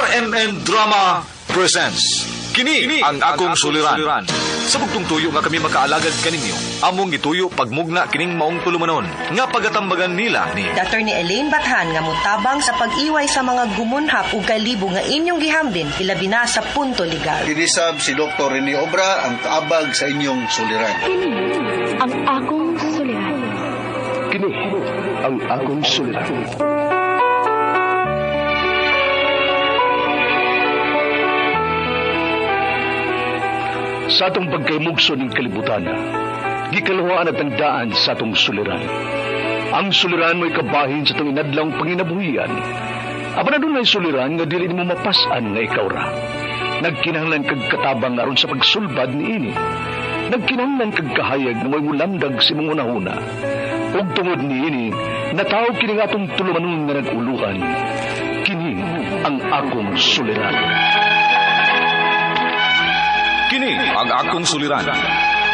RMN Drama presents Kini ang akong suliran. Sa bugtong tuyo nga kami makaalagad kaninyo, among gituyo pagmugna kining maong tulumanon nga pagatambagan nila ni Attorney Elaine Bathan nga motabang sa pag-iway sa mga gumunhap ug kalibo nga inyong gihambin ilabi na sa punto legal. Kinisab si Dr. Rene Obra ang kaabag sa inyong suliran. Kini ang akong suliran. Kini ang akong suliran. Sa atong pagkaymugso ng kalibutan, gikaluhaan at ang daan sa atong suliran. Ang suliran mo'y kabahin sa atong inadlang panginabuhian. Apan adunay suliran nga dili nimo mapas-an nga ikaw ra. Nagkinahanglan kag katabang aron sa pagsulbad niini. Nagkinahanglan kag kahayag nga mo'y mulamdag sa imong hunahuna. Ug tungod niini, nataw kini nga atong tulumanon nga nag-uluhan. Kini ang akong suliran. Kini ang akong suliran.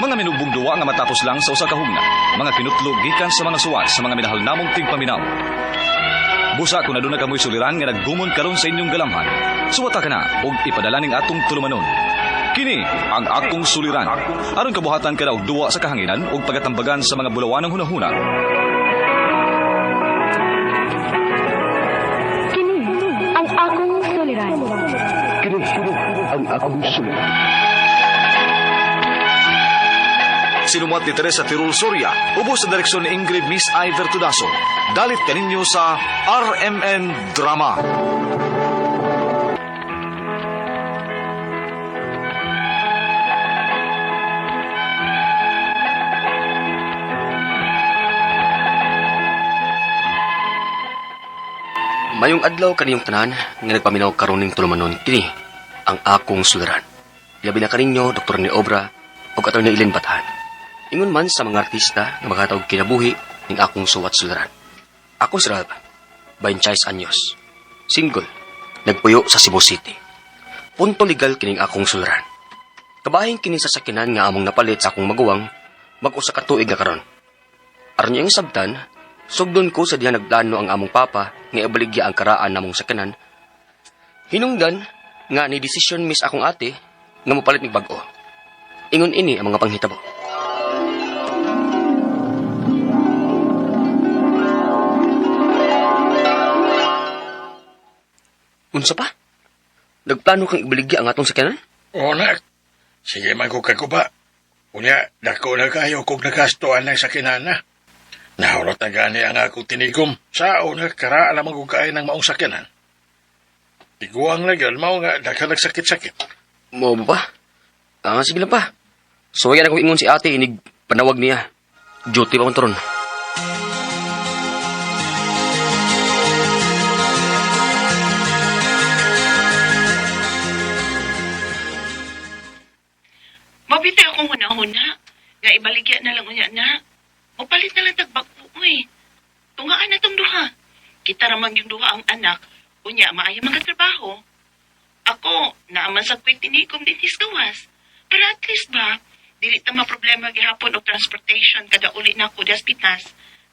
Mga minubong duwa nga matapos lang sa usa ka hugna. Mga kinutlo gikan sa mga suwat sa mga minahal namong tigpaminaw. Busa kung aduna kamoy suliran nga naggumon karon sa inyong galamhan. Suwata ka na ug ipadala ning atong tulumanon. Kini ang akong suliran. Aron kabuhatan ka na og duwa sa kahanginan ug pagatambagan sa mga bulawanong hunahuna. Kini ang akong suliran. Kini ang akong suliran. Sinumuat ni Teresa Tirul Soria, ubos sa direksyon ni Ingrid Miss Iver Tudaso. Dalit kaninyo sa RMN Drama. Mayong adlaw kaniyong tanan nga nagpaminaw karon ning tulumanon kini ang akong suliran. Labi na kaninyo Dr. ni Obra ug Atty. Eileen Bathan. Ingon man sa mga artista nga makatawag kinabuhi ning akong suwat suliran. Ako si Ralph, 26 anyos. Single, nagpuyo sa Cebu City. Punto legal kining akong suliran. Kabahin kini sa sakinan nga among napalit sa akong maguwang mag-usa ka tuig na karon. Aron iyang sabtan, sugdon ko sa diha nagplano ang among papa nga ibaligya ang karaan namong sakyanan. Hinungdan nga ni desisyon miss akong ate nga mopalit mig bag-o. Ingon ini ang mga panghitabo. Unsa pa? Nagplano kang ibaligya ang atong sakyanan? Oo na. Sige man ko kaguba. Unya, dako na kayo kung nagastoan ng sakinana. Nahurot na gani ang akong tinigom. Sa una, kara alam ko kain ng maong sakinan. Tiguang na yun, mao nga daghan nagsakit-sakit. Mo ba pa? Ah, sige lang pa. So, yan akong ingon si ate, inig panawag niya. Duty pa man turon. Mabitay akong huna-huna. Nga ibaligya na lang unya na. Mupalit na lang tagbag-o, uy. Tungaan na tong duha. Kita ramang yung duha ang anak. Unya, maayo mga trabaho. Ako, naaman sa quick tinikom din gawas. Para at least ba, dili ta maproblema gihapon og transportation kada uli na ako das Pinas.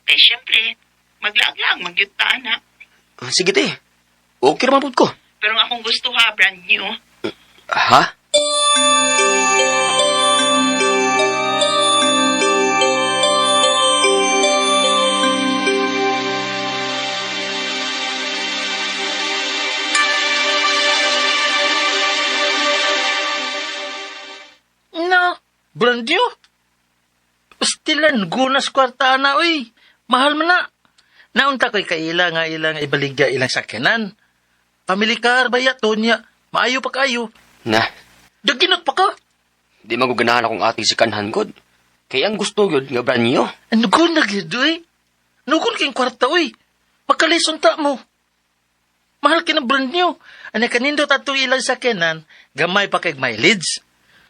Kay syempre, maglaag-laag magyud ta ana. Ah, sige te. Okay naman pud ko. Pero ang akong gusto ha, brand new. Ha? No, brand new. Pastilan, gunas kwarta na, uy. Mahal man na. Naunta ko'y kaila nga ilang ibaligya ilang sakyanan. Pamilikar ba yato niya? Maayo pa kayo. Na, Daginot pa ka. di maguganahan akong ate si Kanhan god. Kaya ang gusto yun nga brand new. Ano ko nagyod, uy? Nugon kayong kwarta, uy. Makalison ta mo. Mahal ka ng brand new. Ano kanindo tato ilang sakyanan, gamay pa kay mileage.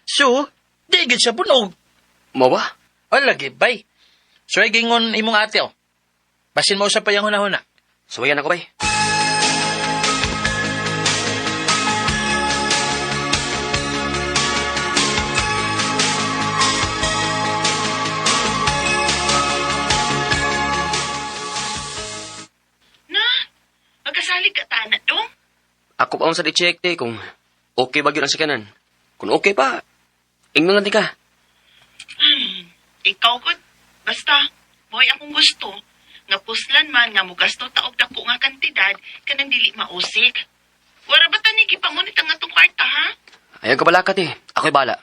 So, di gid siya bunog. Mo ba? O lagi, bay. So, ay gingon imong ate, oh. Basin mo sa payang hunahuna. Suwayan ako bay. Na, magkasalig ka tana dong. Ako pa sa di-check te kung okay ba gyud ang sakyanan. Kung okay pa, ingnon lang di ka. Ikaw gud. Basta, mo'y akong gusto. Nga puslan man nga mugasto ta og dako nga kantidad kanang dili mausik. Wara ba ta ni gipangunit ang atong kwarta ha? Ayaw ka balaka te. Ako'y bala.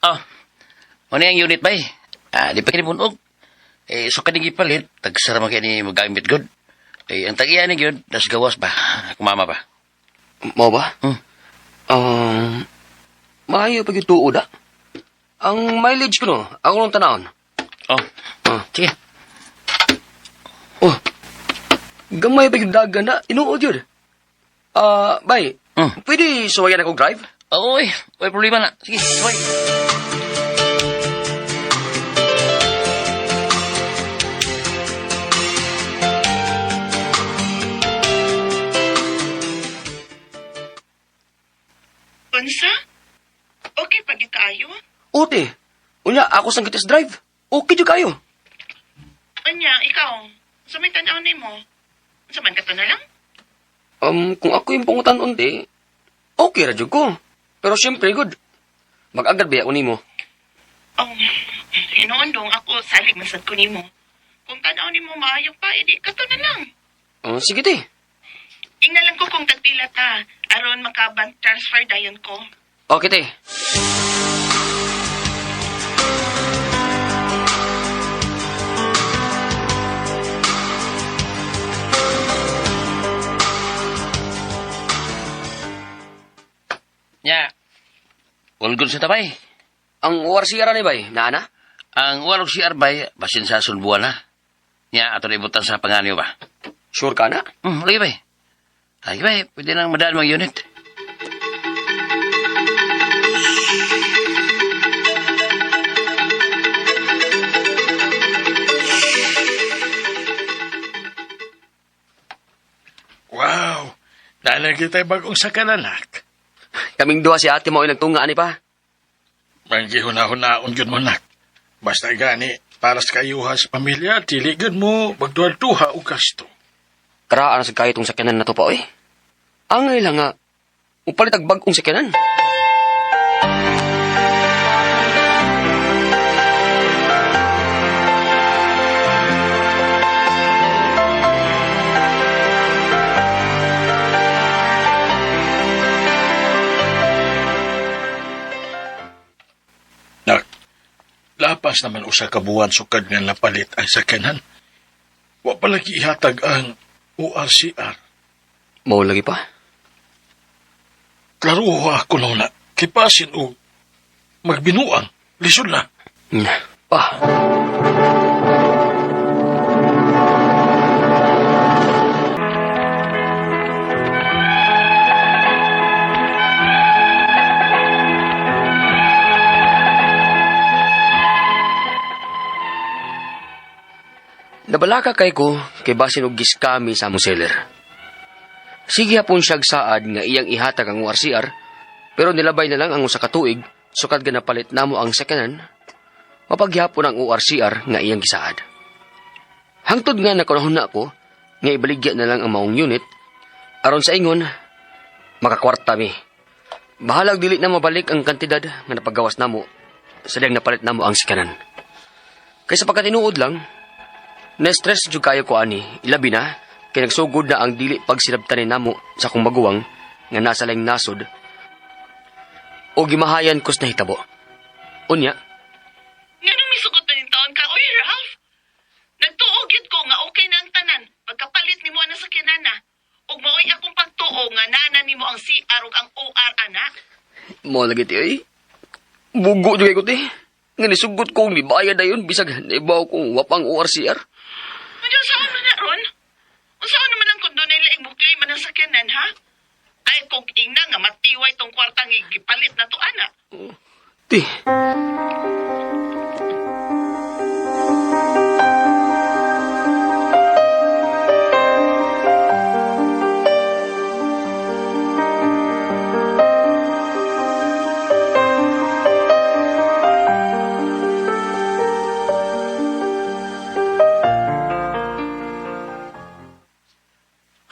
Oh, ano yung unit bay? Ah, di pa kini bunog. Eh, so kaning gipalit, tagsara man kay ni magamit good. Eh, ang tag-iya ni gyud, das gawas ba? Kumama ba? Mao ba? Hmm. Maayo pag yung tuod ah. Ang mileage ko no, ako nung tanawon. Oh, Ah. sige. Oh, gamay pa yung dagan na, inuod yun. Ah, bay, pwede suwayan akong drive? Oo, eh. May problema na. Sige, suway. Unsa? Okay pa gyud kaayo? Ote, unya, ako sang kitis drive. Okay jud kayo. Unya, ikaw. Sa may tan-aw nimo. Unsa man kato na lang? Kung ako yung pangutan unti, okay ra jud ko. Pero siyempre, good. Mag-agad ba ako nimo? Oh, hinuon dong ako salig man sad ko nimo. Kung tan-aw nimo maayo pa, edi kato na lang. Oh, sige te. Ingna lang ko kung tagpila ta aron maka-bank transfer dayon ko. Okay te. Nya. All good sa tabay. Ang ORCR ni bay, naana? Ang ORCR bay, basin sa sulbuan na. Nya, ato na ibutan sa panganyo ba? Sure ka na? Lagi bay. Lagi bay, pwede nang madaan mga unit. Wow! Nalagi tayo bagong sakananak. Kaming duha si ate mo ay nagtunga ani pa. Manggihuna-hunaon yun mo, nak. Basta gani, para sa kayuha sa pamilya, dili gyud mo magduha-duha o gasto. Karaan sa kayo itong sakyanan na to pa, oy. Angay lang nga, upalit ang bagong sakyanan. Nak, lapas naman usa ka buwan sukad nga napalit ang sakyanan. Wa pa lagi ihatag ang ORCR. Mao lagi pa. Klaruha ako na. Kipasin og magbinuang. Lisod na. Pa. Nabalaka kay ko kay basin og giskami sa among seller. Sige hapon siyag saad nga iyang ihatag ang ORCR, pero nilabay na lang ang usa ka tuig sukad nga napalit namo ang sakyanan, mapaghihapon ang ORCR nga iyang gisaad. Hangtod nga nakunahon na ako nga ibaligya na lang ang maong unit aron sa ingon makakwarta mi. Bahalag dili na mabalik ang kantidad nga napagawas namo sa diyang napalit namo ang sakyanan. Kaysa pagkatinuod lang, na-stress jud kayo ko ani, ilabi na, kay nagsugod na ang dili pagsinabtanin namo sa akong maguwang nga nasa laing nasod o gimahayan kus nahitabo. Unya, Nganong misugot na ning taon ka, oy Ralph? Nagtuo gyud ko nga okay na ang tanan pagkapalit nimo ana sa kinana. Ug maoy akong pagtuo nga naa nimo ang CR ug ang OR ana. Mo lagi ti oy. Bugo jud kay ko ti. Nga nisugot ko mibayad dayon bisag naibaw kong wapang ORCR. Unsa saan man na ron? Unsa naman ang kung dunay laing mo-claim man ang sakyanan ha? Ay kung ingna nga matiway tong kwartang gipalit na to ana. Ti.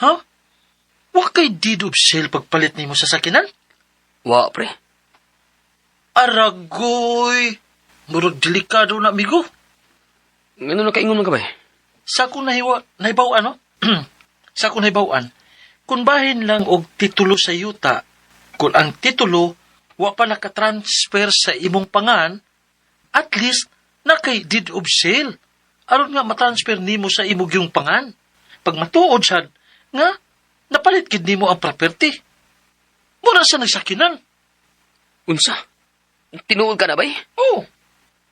Ha? Wa kay deed of sale pagpalit nimo sa sakinan? Wa, pre. Aragoy! Murag delikado na, amigo. Ngano nakaingon man ka bay? Sa akong nahibaw ano? Sa akong nahibaw-an, kung bahin lang og titulo sa yuta, kung ang titulo wa pa nakatransfer sa imong pangan, at least na kay deed of sale. Aron nga matransfer nimo sa imong yung pangan. Pag matuod sad, nga napalit gid nimo ang property. Mura sa nagsakinan. Unsa? Tinuod ka na bay? Oo.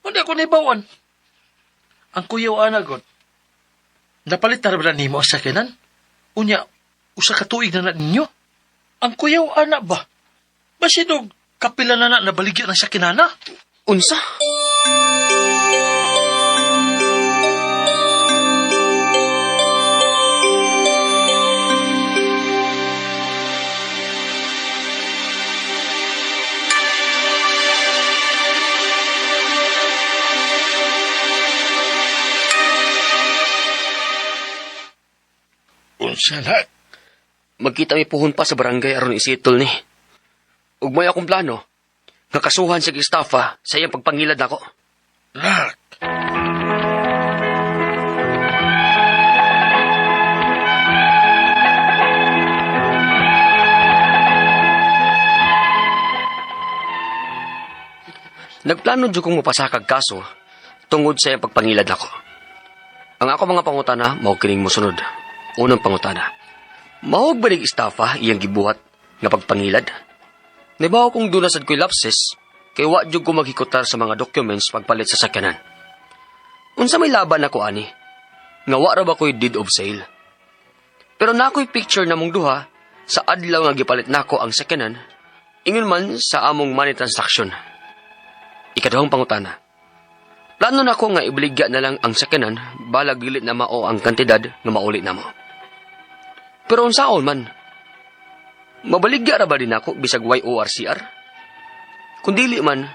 Hindi ako nahibawan. Ang kuyaw ana god. Napalit na ra nimo ang sakinan? Unya, usa ka tuig na na ninyo. Ang kuyaw ana ba? Basinog, kapila na na nabaligya ng sakinana. Unsa? Unsa na? Magkita mi puhon pa sa barangay aron isitol ni. Ug may akong plano nga kasuhan sa estafa sa iyang pagpangilad nako. Nak. Nagplano jud kong mopasakag kaso tungod sa iyang pagpangilad nako. Ang ako mga pangutana mao kining mosunod. Unang pangutana. Mao ba ning estafa iyang gibuhat nga pagpangilad? Nabaw kong duna sad ko'y lapses kay wa jud ko maghikutar sa mga documents pagpalit sa sakyanan. Unsa may laban nako ani? Nga wa ra ba ko'y deed of sale? Pero na ako'y picture namong duha sa adlaw nga gipalit nako ang sakyanan, ingon man sa among money transaction. Ikaduhang pangutana. Plano nako nga ibaligya na lang ang sakyanan balag dili na mao ang kantidad nga mauli namo. Pero unsaon man? Mabaligya ra ba din ako bisag YORCR? Kung dili man,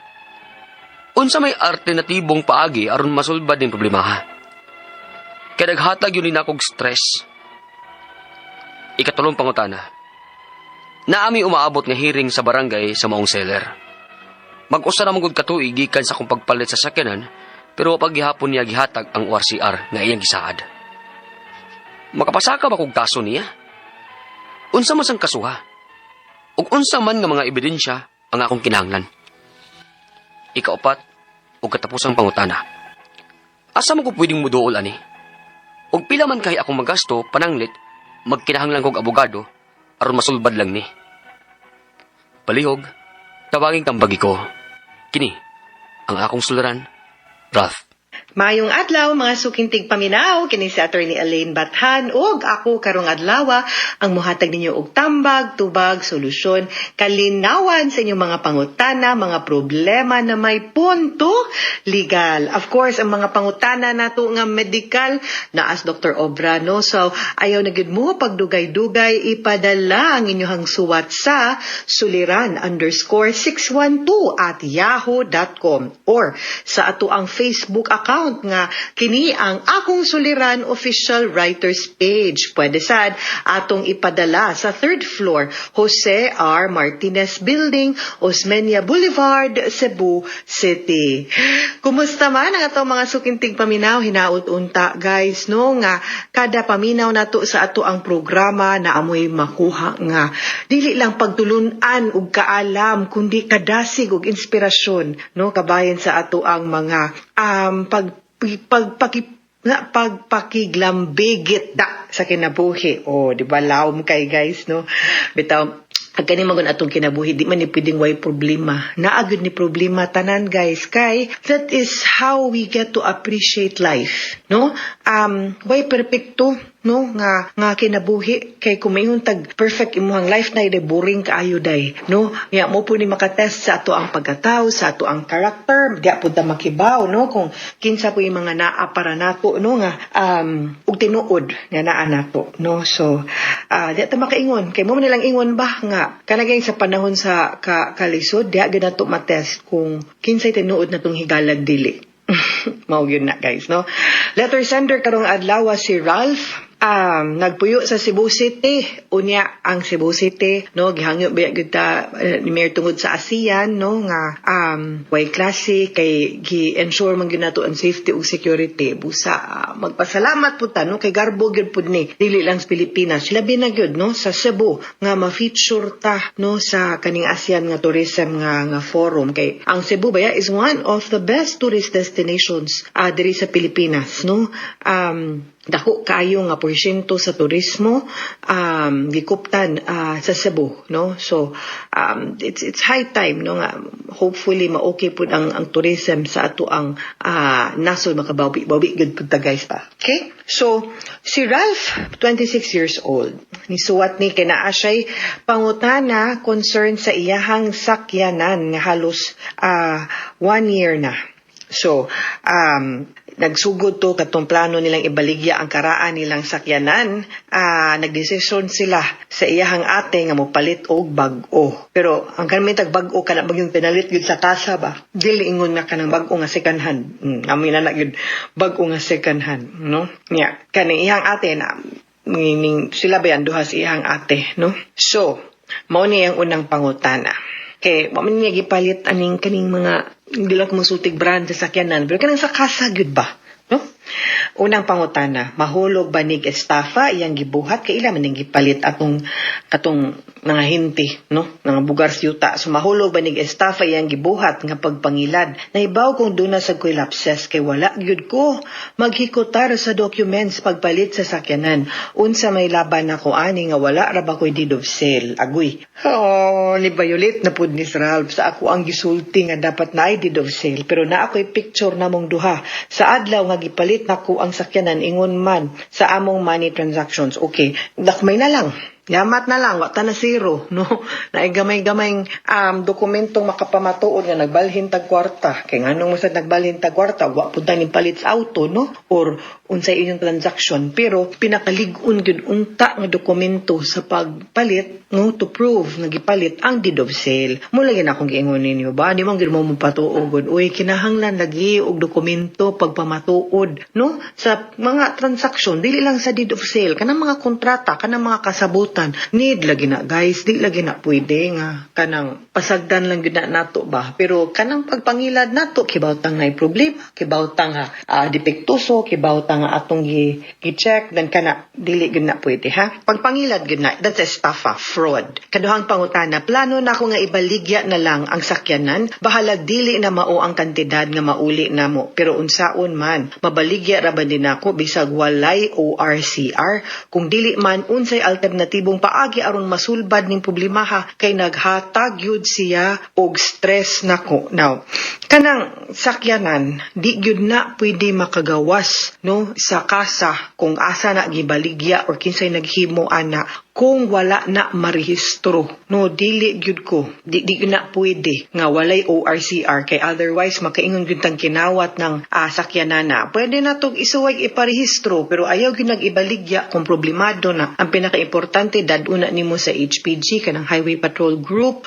unsa may alternatibong paagi aron masulbad ning problemaha? Kay naghatag yun ni akong stress. Ikatulong pangutana. Naami umaabot nga hearing sa barangay sa maong seller. Mag-usa na mong katuig gikan sa akong pagpalit sa sakyanan, pero wa paghihapon niya gihatag ang ORCR nga iyang gisaad. Makapasaka ba kog kaso niya? Unsa man sang kasuha? Ug unsa man nga mga ebidensya ang akong kinahanglan? Ikaupat, ug katapusang pangutana. Asa man ko pwedeng muduol ani? Ug pila man kay akong magasto pananglit magkinahanglan kog abogado aron masulbad lang ni. Palihog, tawaging tambagi ko. Kini ang akong suliran, Ralph. Mayong adlaw mga suking tigpaminaw kini si Attorney Elaine Bathan ug ako karong adlaw ang mohatag ninyo og tambag, tubag, solusyon, kalinawan sa inyong mga pangutana, mga problema na may punto legal. Of course, ang mga pangutana nato nga medical na as Dr. Obra, no? So ayaw na gid mo pagdugay-dugay, ipadala ang inyong suwat sa suliran_612@yahoo.com or sa ato ang Facebook account nga kini ang Akong Suliran Official Writers Page. Pwede sad atong ipadala sa 3rd floor, Jose R. Martinez Building, Osmeña Boulevard, Cebu City. Kumusta man ang atong mga sukintig paminaw? Hinaut unta guys, no, nga kada paminaw nato sa ato ang programa na amoy makuha nga dili lang pagtulun-an ug kaalam kundi kadasig ug inspirasyon, no, kabayan sa ato ang mga pagpakiglambigit da sa kinabuhi. O, di ba lawom kay guys, no? Bitaw pag kani man atong kinabuhi, di man ni pwedeng way problema. Naagod ni problema tanan guys, kay that is how we get to appreciate life, no? Way perfecto, no, nga nga kinabuhi kay kung maingon tag perfect imong life na day boring kaayo day, no? Nya mo po ni makatest sa ato ang pagkatao, sa ato ang character, di pud ta makibaw, no, kung kinsa po yung mga naa para nato, no, nga ug tinuod nga naa nato, no? So di ta makaingon kay mo man nilang ingon ba nga kanagay sa panahon sa kalisod, di gyud nato matest kung kinsay tinuod natong higalag dili. Mao gyud na guys, no? Letter sender karong adlaw si Ralph. Nagpuyo sa Cebu City. Unya ang Cebu City, no, gihangyo ba gyud ta ni Mayor tungod sa ASEAN, no, nga way klase kay gi-ensure man gyud nato ang safety ug security. Busa magpasalamat pud ta, no, kay garbo gyud pud ni dili lang sa Pilipinas, labi na gyud, no, sa Cebu nga ma-feature ta, no, sa kaning ASEAN nga tourism nga forum, kay ang Cebu baya is one of the best tourist destinations diri sa Pilipinas, no. Dako kaayo nga porsyento sa turismo gikuptan sa Cebu, no. So it's high time, no, nga hopefully ma-okay pud ang tourism sa ato ang nasod, makabawi bawi gud pud ta, guys, pa. Okay, so si Ralph, 26 years old, nisuwat ni kay naa siya'y pangutana concern sa iyahang sakyanan nga halos one year na. So, nagsugod to katong plano nilang ibaligya ang karaan nilang sakyanan, nagdesisyon sila sa iyahang ate nga mopalit og bag-o. Pero ang kanang tag bag-o, kana bag yung pinalit gyud sa kasa ba? Dili ingon nga kanang bag-o nga second hand. Amin na gyud bag-o nga second hand, no? Nya, kaning iyang ate na ning sila ba yan duha sa iyang ate, no? So, mao ni ang unang pangutana. Kay wa man niya gipalit aning kaning mga, hindi lang ko musultig brand sa sakyanan, pero kanang sa kasa gyud ba, no? Unang pangutana, mahulog ba nig estafa iyang gibuhat kay ila man ning gipalit atong katong mga hinti, no, mga bugar sa yuta? So mahulog ba nig estafa iyang gibuhat nga pagpangilad? Nahibaw kung duna sa ko'y lapses kay wala gyud ko maghikutar sa documents pagpalit sa sakyanan. Unsa may laban nako ani nga wala ra ba ko'y deed of sale? Agoy. Oh, ni violate na pud ni Sir Ralph sa ako ang gisulti nga dapat naay deed of sale, pero naa ko'y picture namong duha sa adlaw nga gipalit nako ang sakyanan ingon man sa among money transactions. Okay, dakmay na lang. Yamat na lang, wa ta na zero, no? Naay gamay-gamay dokumentong makapamatuod nga nagbalhin tag kwarta. Kay nganong mo sa nagbalhin tag kwarta, wa pud ta ning palit sa auto, no? Or unsay inyong transaction. Pero pinakalig-on gyud unta nga dokumento sa pagpalit, no, to prove nga gipalit ang deed of sale. Mo lagi na akong giingon ninyo ba? Di man gyud mo mopatuogod. Uy, kinahanglan lagi og dokumento pagpamatuod, no? Sa mga transaksyon, dili lang sa deed of sale, kanang mga kontrata, kanang mga kasabutan, need lagi na, guys, di lagi na pwede nga kanang pasagdan lang gyud na nato ba. Pero kanang pagpangilad nato, kibaw tang naay problema, kibaw tang nga depektuso, kibaw tang nga atong gi, gi-check, then kana dili gyud na pwede, ha. Pagpangilad gyud na, that's estafa, fraud. Kaduhang pangutana, plano na ako nga ibaligya na lang ang sakyanan, bahalag dili na mao ang kantidad nga mauli namo, pero unsaon man, mabaligya ra ba din ako bisag walay ORCR? Kung dili man, unsay alternatibong paagi aron masulbad ning problemaha kay naghatag gyud siya og stress nako? Now, kanang sakyanan, di gyud na pwede makagawas, no, sa kasa kung asa na gibaligya or kinsay naghimo ana kung wala na marehistro, no. Dili gyud ko, di gyud na pwede nga walay ORCR kay otherwise makaingon gyud tang kinawat ng sakyanan na. Pwede na tog isuway iparehistro, pero ayaw gyud nag-ibaligya kung problemado na. Ang pinakaimportante, dad-una nimo sa HPG, kanang Highway Patrol Group,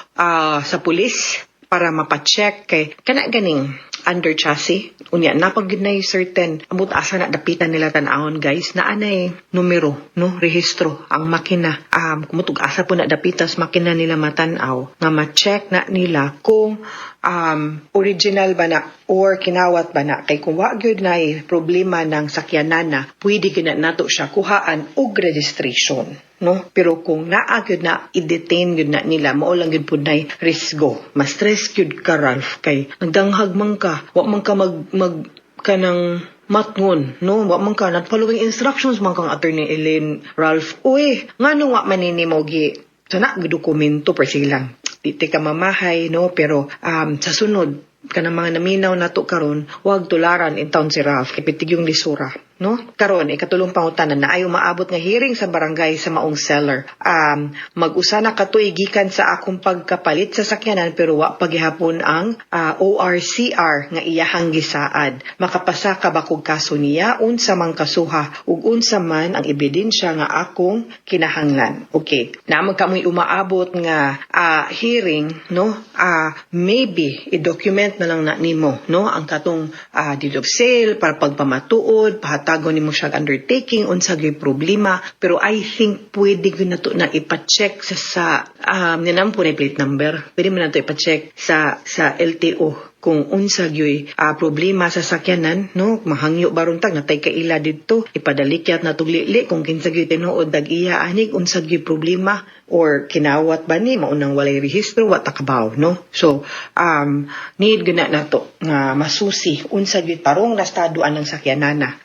sa pulis para mapacheck kay kana ganing under chassis. Unya napag gyud na certain amot asa na dapitan nila tan-awon, guys, na anay numero, no, rehistro ang makina. Kumutug asa po na dapitas makina nila matan-aw nga ma-check na nila kung original ba na or kinawat ba na, kay kung wa gyud na problema ng sakyanan na pwede gyud na nato siya kuhaan og registration, no. Pero kung naa gyud na, i-detain gyud na nila. Mao lang gyud pud nay risgo, mas stress gyud ka, Ralph, kay nagdanghag man ka, wa man ka mag mag kanang matngon, no, wa man ka not following instructions man kang Attorney Elaine, Ralph. Uy, ngano wa man nini mo gi sana dokumento per silang di ti ka mamahay, no? Pero sa sunod kanang mga naminaw nato karon, wag tularan in town si Ralph kay pitig yung lisura, no. Karon, ikatulong pangutana, na ay umaabot nga hearing sa barangay sa maong seller. Mag-usa na ka tuig gikan sa akong pagkapalit sa sakyanan, pero wa pagihapon ang ORCR nga iyahang gisaad. Makapasa ka ba kog kaso niya? Unsa man kasuha ug unsa man ang ebidensya nga akong kinahanglan? Okay, naman kamoy umaabot nga hearing, no, maybe i-document na lang na nimo, no, ang katong deed of sale para pagpamatuod. Pahatag Hatagon nimo siya undertaking unsa gyud problema, pero I think pwede gyud nato na ipa-check sa ninam po na plate number. Pwede man nato ipa-check sa LTO kung unsa gyud problema sa sakyanan, no? Mahangyo baron tag natay kaila didto, ipadalikyat na tuglili kung kinsa gyud tinuod dag iya anig, unsa gyud problema or kinawat ba ni, maunang walay rehistro, wa ta kabaw, no? So need gyud na nato nga masusi unsa gyud tarong na estado anang sakyanana.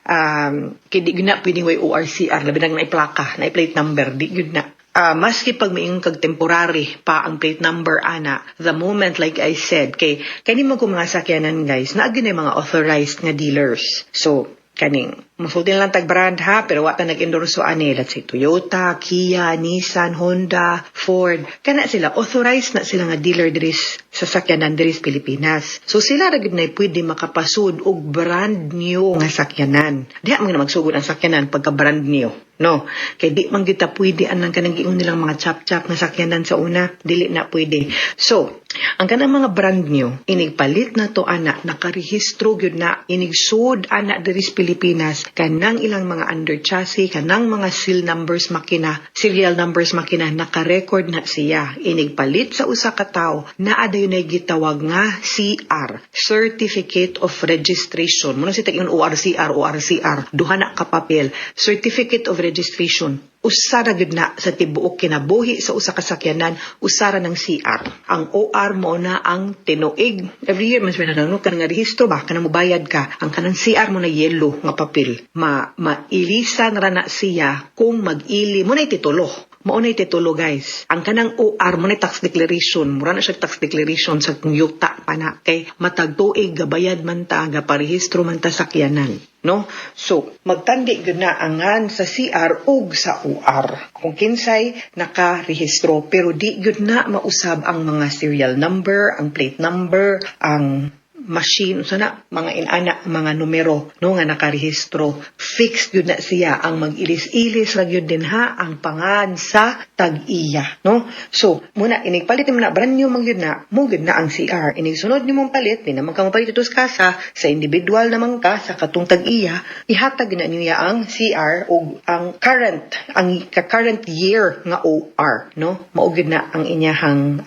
Kay di gyud na pwedeng way ORCR, labi na na plaka, na plate number, di gyud na. Maski pag miingon kag temporary pa ang plate number ana, the moment, like I said, kay kani mo kung mga sakyanan, guys, naa gyud mga authorized nga dealers. So kaning musulti na lang tag brand ha, pero wa ta nag-endorso ani. Let's say Toyota, Kia, Nissan, Honda, Ford, kana sila, authorized na sila nga dealer diri sa sakyanan diri sa Pilipinas. So sila ra gyud na pwede makapasud og brand new nga sakyanan. Diha man magsugod ang sakyanan pagka brand new, no? Kay di man gyud ta pwede anang kanang giingon nilang mga chap-chap nga sakyanan sa una, dili na pwede. So ang kanang mga brand new, inig palit na to ana, nakarehistro gyud na, inigsud ana diri sa Pilipinas, kanang ilang mga under chassis, kanang mga seal numbers makina, serial numbers makina, naka-record na siya. Inig palit sa usa ka tawo, naa dayon nay gitawag nga CR, Certificate of Registration. Muna si tag ORCR, ORCR, duha na ka papel, Certificate of Registration. Usa ra gyud na sa tibuok kinabuhi sa usa ka sakyanan, usa ra ng CR. Ang OR mo na ang tinuig. Every year mas no kanang nga rehistro ba, kanang mobayad ka. Ang kanang CR mo na yellow nga papel. Ma mailisan ra na siya kung mag-ili mo na titulo. Mao na titulo, guys. Ang kanang OR mo na tax declaration, mura na siya tax declaration sa kung yuta pa na kay matag tuig gabayad man ta, gaparehistro man ta sakyanan, no? So, magtandi gyud na angan sa CR ug sa OR. Kung kinsay nakarehistro, pero di gyud na mausab ang mga serial number, ang plate number, ang machine unsa na mga inana mga numero, no, nga nakarehistro. Fixed gyud na siya. Ang mag-ilis-ilis ra gyud din ha ang pangan sa tag-iya, no? So muna inig palit mo na brand new man gyud na mo gyud na ang CR. Inig sunod nimong palit, di naman ka mopalit dito sa kasa, sa individual naman ka sa katong tag-iya, ihatag na niya ang CR ug ang current year nga OR, no? Mao gyud na ang inyahang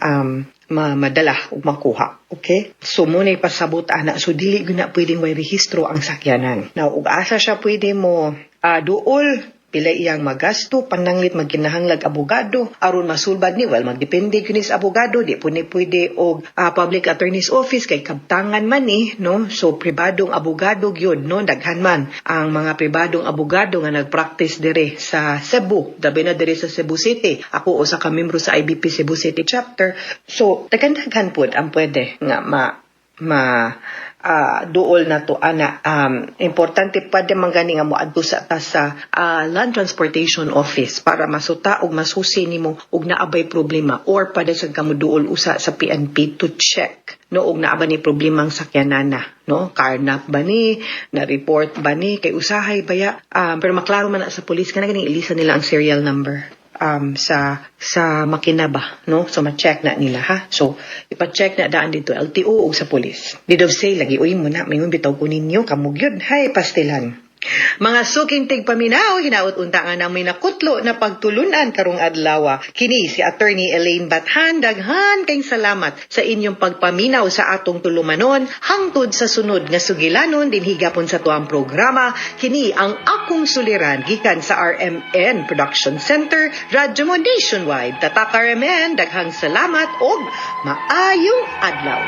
madala ug makuha. Okay? So, mo na ipasabot ana. So, dili gyud na pwedeng may rehistro ang sakyanan. Now, ug asa siya pwede mo duol, pila iyang magasto, pananglit magkinahanglag abogado aron masulbad ni? Well, magdepende gyud ni sa abogado. Di po ni pwede og public attorney's office kay kabtangan man ni, no? So pribadong abogado gyud, no? Daghan man ang mga pribadong abogado nga nagpractice dire sa Cebu, labi na dire sa Cebu City. Ako usa ka membro sa IBP Cebu City Chapter, so daghan-daghan pud ang pwede nga ma ma duol na to ana. Importante pa din man gani nga moadto sa ta sa Land Transportation Office para masuta og masusi nimo og naa bay problema, or pwede sad ka duol usa sa PNP to check, no, og naa ba ni problema ang sakyanana, no? Carnap ba ni, na report ba ni, kay usahay baya pero maklaro man na sa police kana ganing ilisa nila ang serial number sa makina ba, no? So ma-check na nila ha. So ipa-check na daan dito LTO ug sa police. Deed of sale lagi uy mo na mingon bitaw ko ninyo kamo gyud, hay pastilan. Mga suking tigpaminaw, hinaot unta nga may nakutlo na pagtulunan karong adlaw. Kini si Attorney Elaine Bathan, daghan kayong salamat sa inyong pagpaminaw sa atong tulumanon hangtod sa sunod nga sugilanon dinhi gapon sa tuang programa. Kini ang Akong Suliran gikan sa RMN Production Center, Radyo Mo Nationwide. Tatak RMN, daghang salamat og maayong adlaw.